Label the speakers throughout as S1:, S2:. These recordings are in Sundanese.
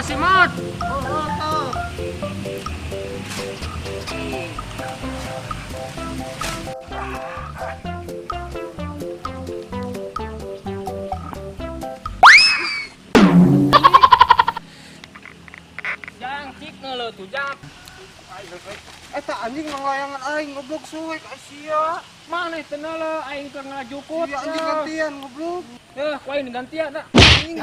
S1: Kasimot.
S2: Oh, tuh.
S1: Jang cik ngeuleuh tuh jang.
S2: Eta anjing ngelayangan aing goblok suek sia.
S1: Maneh teu neuleuh aing keur ngalajukut.
S2: Iya anjing gantian goblok.
S1: Eh, ku aing digantian da.
S2: Anjing.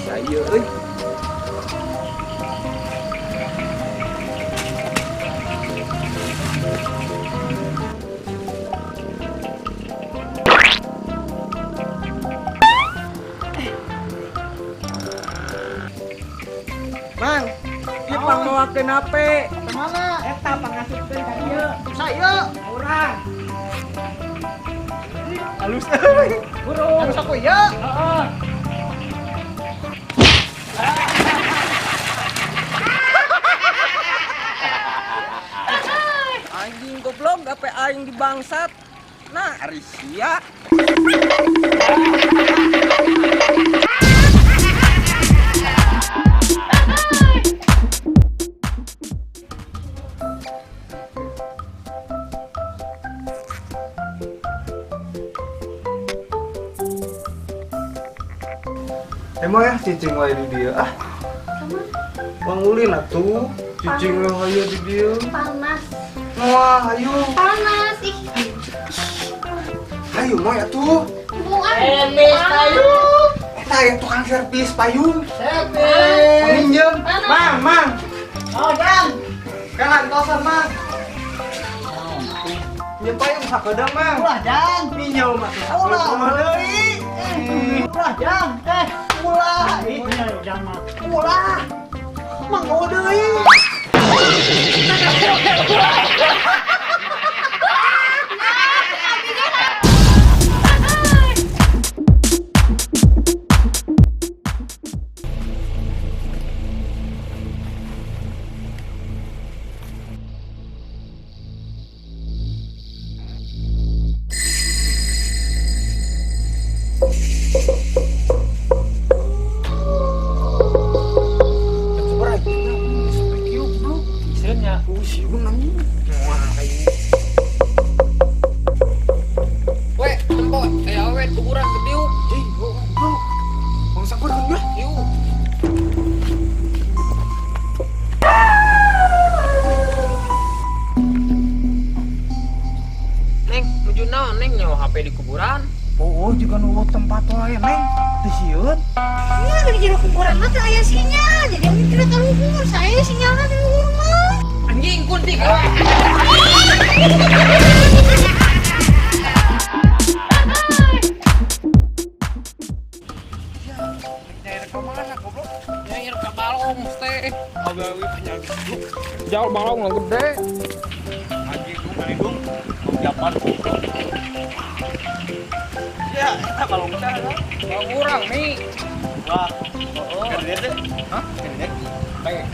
S3: Saya euy.
S2: Mang, ieu pangmawakeun HP.
S4: Kemana?
S2: Eta pangasupkeun ka dieu.
S4: Saya.
S2: Urang. Halus euy. Burung.
S4: Harus aku ya.
S1: Heeh.
S2: Anjing goblok gape aing dibangsat. Nah, ari sia.
S3: Emang ya cicing wae di dieu ah.
S5: Sama.
S3: Wangulin atuh. Cicing we hayu di dieu.
S5: Panas.
S3: Wah, hayu.
S5: Panas ih.
S3: Hayu moy atuh.
S5: Bukan.
S4: Servis payung.
S3: Eta yang tukang servis payung.
S4: Servis.
S3: Minjem.
S5: Panas.
S3: Mang, mang.
S4: Oh, Jang.
S3: Kan antosan, Mang. Minjem payung sakedeung, Mang.
S4: Ulah, Jang.
S3: Minjem atuh
S4: Ulah,
S3: sakedeung.
S4: deui. Ulah, Jang. Ulah. Ih, Jang mah. Ulah. Mang mau deui.
S1: We, tempo, aya awe kuburan ke diuk.
S3: Ih, goblok. Bangsa gua kan
S1: Diuk. Neng, nuju naon neng nyawa HP di kuburan?
S3: Oh, juga nu tempat wae, Neng. Teu sieun.
S5: Iya, di jero kuburan mah teu aya sinyal. Jadi aing tidak kaluhur, saya sinyalna di luhur mah.
S1: Anjing kuntik awe.
S3: Nyair ka mana goblok?
S1: Nyair ka balong teh.
S3: Awi-awi penyakit.
S1: Urang mi.
S2: Wah. Oh. Kan lihat deh. Hah? Kan lihat. Baik.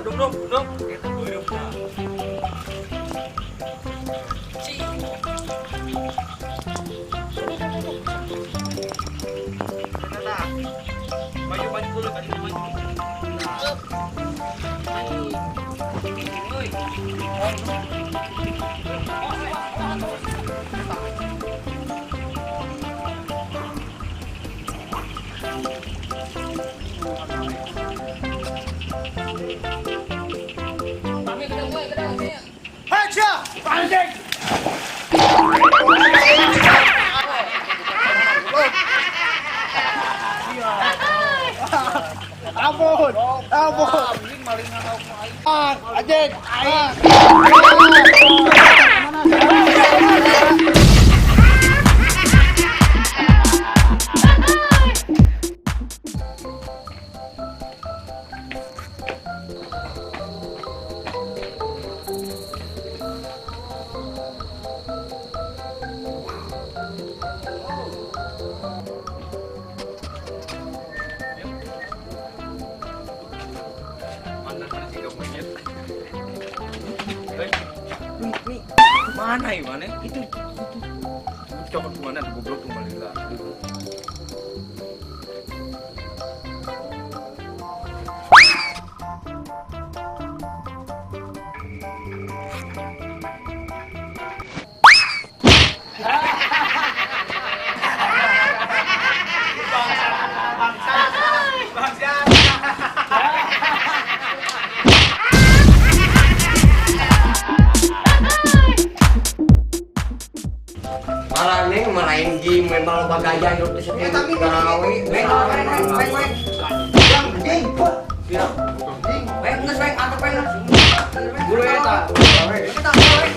S2: Duduk dong, duduk. Kita duduk. Maju maju dulu, maju maju.
S3: Ampun, ampun. Anjing, aing.
S1: Mana ya mana? Itu cokot mana goblok kembali lah.
S6: Malah game memang loba gaya hidup teh sakieu gawe. Weng weng weng weng.
S3: Anjing,
S6: Weng geus weng atuh weng.
S1: Dulu eta.
S6: Eta weng.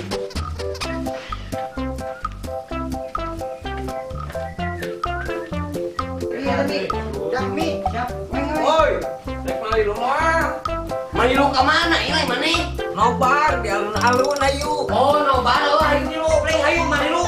S4: Iya mi. Udah mi. Siap. Weng weng.
S1: Woi, rek mali lu mah.
S6: Mali lu ka mana ieu maneh?
S1: Nobar di alun-alun ayu.
S6: Oh, nobar oh hayu lu, pleng hayu mali lu.